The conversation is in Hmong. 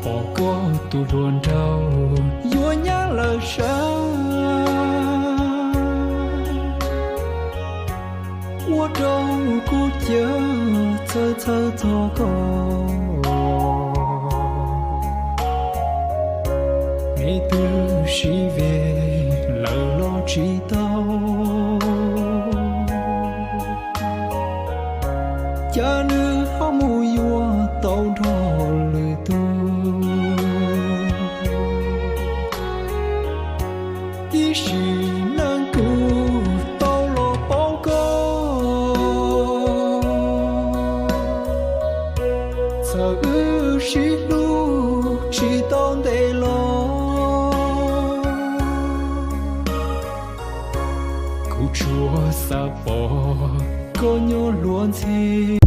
Pom koj tus hluas nraug yuav nyab lawm sab, ua rau kuv cia txhawj txhawj txog koj. Me twb sib veg lawm los tsis tau, cas nws ho mus yuav tau nrog lwm tus. Ib sim neej kuv tau los paub koj, txawm wb sib hlub tsis tau ntev los, kuv tsuas xav pom koj nyob luag ntxhi.